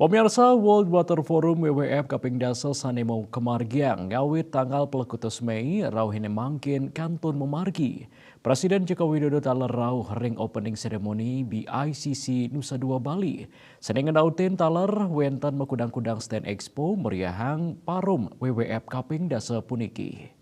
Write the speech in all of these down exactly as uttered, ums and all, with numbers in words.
Pemirsa, World Water Forum W W F kaping dasa sane mau kamargiang ngawit tanggal pelekutus Mei rauhine mangkin kantun mamargi. Presiden Joko Widodo taler rauh ring opening ceremony B I C C Nusa Dua Bali. Sane ngenautin taler wenten makudang-kudang stand expo meriahang parum W W F kaping dasa puniki.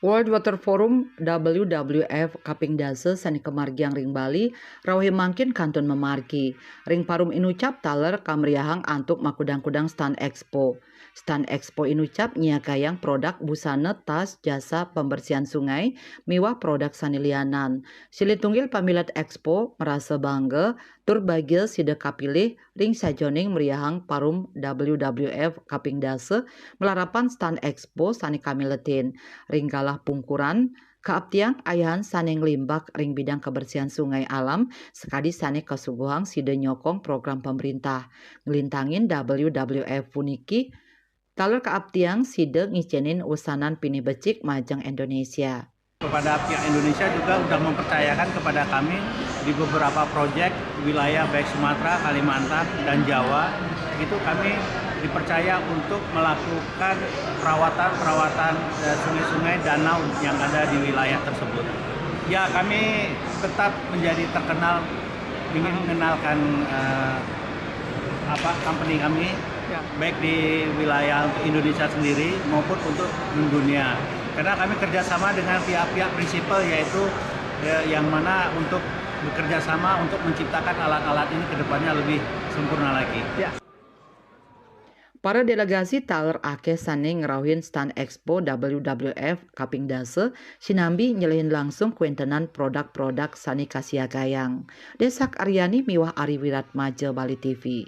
World Water Forum W W F kaping dasa sane kamargiang ring Bali, rauhe mangkin kantun mamargi. Ring parum inucap taler kamriahang antuk makudang-kudang stand expo. Stand expo inucap nyiagayang produk busana, tas, jasa pembersihan sungai, miwah produk sane lianan. Silih tunggil pamilet expo merasa bangga tur bagia sida kapilih ring sajeroning meriahang parum W W F kaping dasa malarapan stand expo sane kamiletin. Ring galah pungkuran, kaaptiang ayahan sane nglimbak ring bidang kebersihan sungai alam sakadi sane kasuguhang sida nyokong program pemerintah. Nglintangin W W F puniki, taler kaaptiang sida ngicenin wesanan pinih becik majeng Indonesia. Kepada pihak Indonesia juga sudah mempercayakan kepada kami di beberapa proyek wilayah baik Sumatera, Kalimantan, dan Jawa, itu kami dipercaya untuk melakukan perawatan-perawatan, eh, sungai-sungai, danau yang ada di wilayah tersebut. Ya, kami tetap menjadi terkenal, ingin mengenalkan, eh, apa, company kami, ya, baik di wilayah untuk Indonesia sendiri maupun untuk mendunia. Karena kami kerjasama dengan pihak-pihak prinsipal, yaitu, ya, yang mana untuk bekerja sama untuk menciptakan alat-alat ini ke depannya lebih sempurna lagi. Ya. Para delegasi taler akeh sane ngrauhin stand expo W W F kaping dasa, sinambi nyelehin langsung kwentenan produk-produk sane kasiagayang. Desak Aryani miwah Ari Wiratmaja, Bali T V.